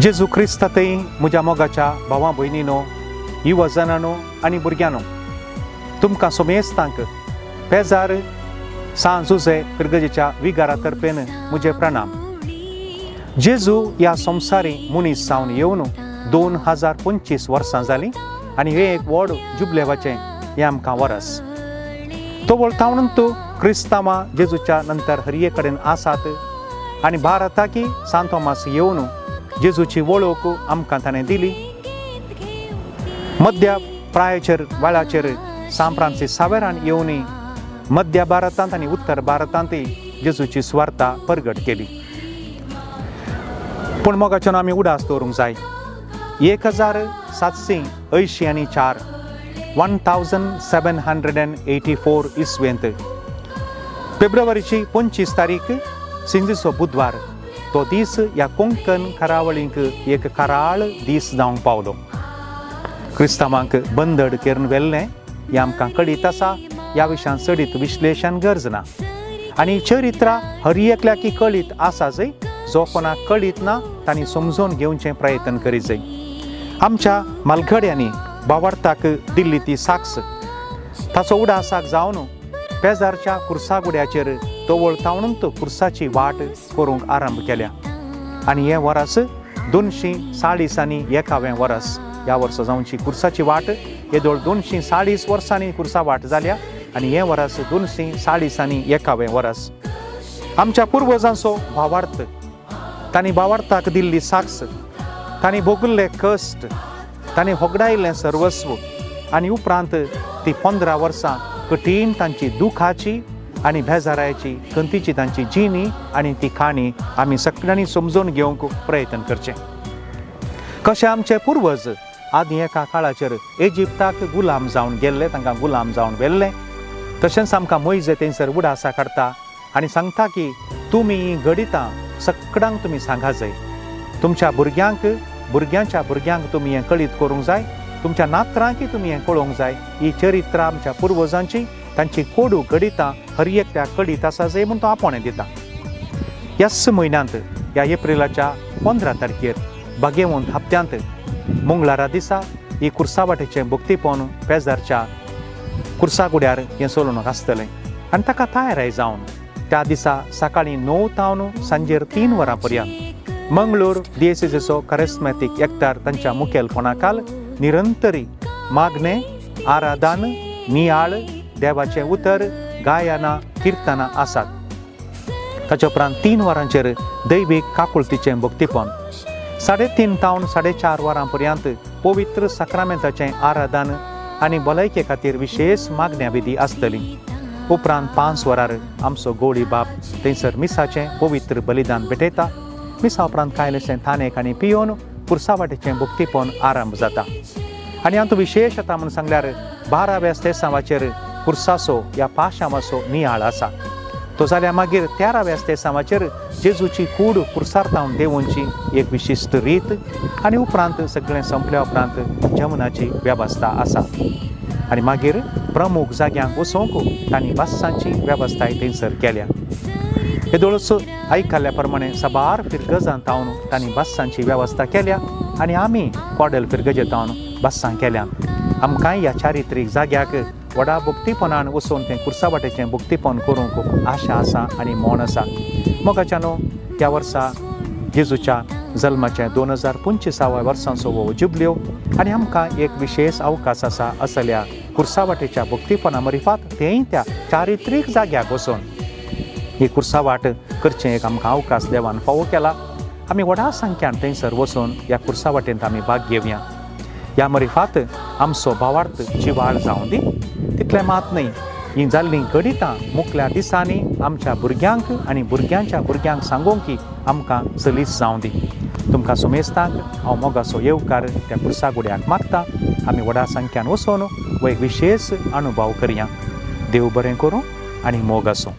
जेजू क्रिस्तातय म्हज्या मोगाच्या भावां भयणीनो, युवजनांनो आनी भुरग्यांनो, तुमकां सोमेस्तांक पेजार सां जुजे फिरगजेच्या विगारा तर्फेन म्हजे प्रणाम. जेजू ह्या संवसारी मनीस जावन येवन 2025 वर्सां जालीं आनी हें एक व्हड जुबलेवाचें हें आमकां वरस. तवळ तावणून तूं क्रिस्तांवां जेजूच्या नंतर हरये कडेन आसात आनी भारताकी सांत तोमास येवन जेजूची वळख आमकां ताणें दिली. मध्य प्रायचेर वेळाचेर सांत फ्रांसीस सावेरान येवन मध्य भारतांत आनी उत्तर भारतांतय जेजूची सुवार्ता परगट केली. पूण मोगाच्यान आमी उडास दवरूंक जाय, 1784, 1784 इसवेंत फेब्रुवारीची 25 तारीख, सिंजीचो बुधवार, तो दीस ह्या कोंकण करावळींक एक कराळ दीस जावंक पावलो. क्रिस्तांवांक बंदड करून व्हेल्लें हें आमकां कळीत आसा. ह्या विशयान चडीत विश्लेशण गरज ना आनी चरित्रा हर एकल्याकी कळीत आसा जय. जो कोणाक कळीत ना तांणी समजून घेवचें प्रयत्न करीत जाय. आमच्या मालघड्यांनी बावार्थाक दिल्ली ती साक्ष, ताचो उडासाक जावन पेजारच्या कुर्सागुड्याचेर तवळ तावणून कुर्साची वाट करूंक आरंभ केल्या आनी हें वरस 240 आनी एकावें वरस. ह्या वर्सा जावची कुर्साची वाट येदोळ 240 वर्सांनी कुर्सा वाट जाल्या आनी हें वरस 240 आनी एकावें वरस. आमच्या पुर्वजांचो भावार्थ, तांणी भावार्थाक दिल्ली साक्ष, तांणी भोगल्ले कश्ट, तांणी होगडायल्लें सर्वस्व आनी उपरांत ती 15 वर्सां कठीण तांची दुखाची आनी बेजारायची खंतीची तांची जिणी आनी ती काणी आमी सगळ्यांनी समजून घेवंक प्रयत्न करचें. कशें आमचे पुर्वज आदीं एका काळाचेर इजिप्ताक गुलाम जावन गेल्ले, तांकां गुलाम जावन व्हेल्ले, तशेंच आमकां मोयजे थंयसर उडासा काडटा आनी सांगता की तुमी हीं घडितां सगळ्यांक तुमी सांगा जाय. तुमच्या भुरग्यांक, भुरग्यांच्या भुरग्यांक तुमी हें कळीत करूंक जाय. तुमच्या नातरांकी तुमी हें कळोवंक जाय. ही चरित्रां आमच्या पुर्वजांची, तांची कोडू घडितां हर एकट्याक कळीत आसा जाय म्हूण तो आपोवणें दिता. ह्याच म्हयन्यांत, ह्या एप्रिलाच्या 15 तारखेर, भागेवंत हप्त्यांत, मंगळारा दिसा ही कुर्सावाटेचें भक्तीपण पेजारच्या कुर्सागुड्यार हें चलून आसतलें आनी ताका तयाराय जावन त्या दिसा सकाळीं 9 तावन सांजेर 3 वरां पर्यंत मंगळूर डिएसीचो करिस्मॅटीक एकतार तांच्या मुखेलपणाखाल निरंतरी मागणें, आराधन, नियाळ, देवाचें उतर, गायनां, किर्तनां आसात. ताच्या उपरांत 3 वरांचेर दैवीक काकुळतीचें भक्तीपण, 3:30 तावन 4:30 वरां पर्यंत पवित्र साक्रामेंताचें आराधन आनी भलायके खातीर विशेश मागण्या विधी आसतली. उपरांत 5 वरार आमचो गोळी बाप थंयसर मिसाचें पवित्र बलिदान भेटयता. मिसा उपरांत कांयलेशें थानेक आनी पियोवन पुरसावाटेचें भक्तीपण आरंभ जाता. आनी हातूंत विशेश आतां म्हूण सांगल्यार 12व्या स्तेसांवाचेर कुर्साचो ह्या पाशांवाचो नियाळ आसा. तो जाल्यार मागीर 13व्या स्तेसांवाचेर जेजूची कूड कुर्सार तावन देंवोवची एक विशिश्ट रीत आनी उपरांत सगळें संपल्या उपरांत जेवणाची वेवस्था आसा आनी मागीर प्रमुख जाग्यांक वचोवंक तांणी बसांची वेवस्थाय थंयसर केल्या. येदोळच आयकल्ल्या प्रमाणे साबार फिरगजां तावन तांणी बसांची वेवस्था केल्या आनी आमी कॉडेल फिरगजे तावन बसां केल्या. आमकांय ह्या चारित्रीक जाग्याक व्हडा भक्तीपणान वचून तें कुर्सावाटेचें भक्तीपण करूंक आशा आसा आनी मोन आसा. मोगाच्यानो, ह्या वर्सा जेजूच्या जल्माचें 2025व्या वर्सांचो हो जुबल्यो आनी आमकां एक विशेश अवकाश आसा असल्या कुर्सावाटेच्या भक्तीपणा मरिफात तेंय त्या चारित्रीक जाग्याक वचून ही कुर्सावाट करचें एक आमकां अवकाश देवान फावो केला. आमी व्हडा संख्यान थंयसर वचून ह्या कुर्सावाटेंत आमी भाग घेवया. ह्या मरिफात आमचो भावार्थ जिवाळ जावं दी. तितलें मात न्हय, हीं जाल्लीं घडितां मुखल्या दिसांनी आमच्या भुरग्यांक आनी भुरग्यांच्या भुरग्यांक सांगूंक की आमकां सलीस जावं दी. तुमकां सुमेस्तांक हांव मोगाचो येवकार त्या कुर्सागुड्याक मागता. आमी व्हडा संख्यान वचून हो एक विशेश अनुभव करया. देव बरें करूं आनी मोग आसूं.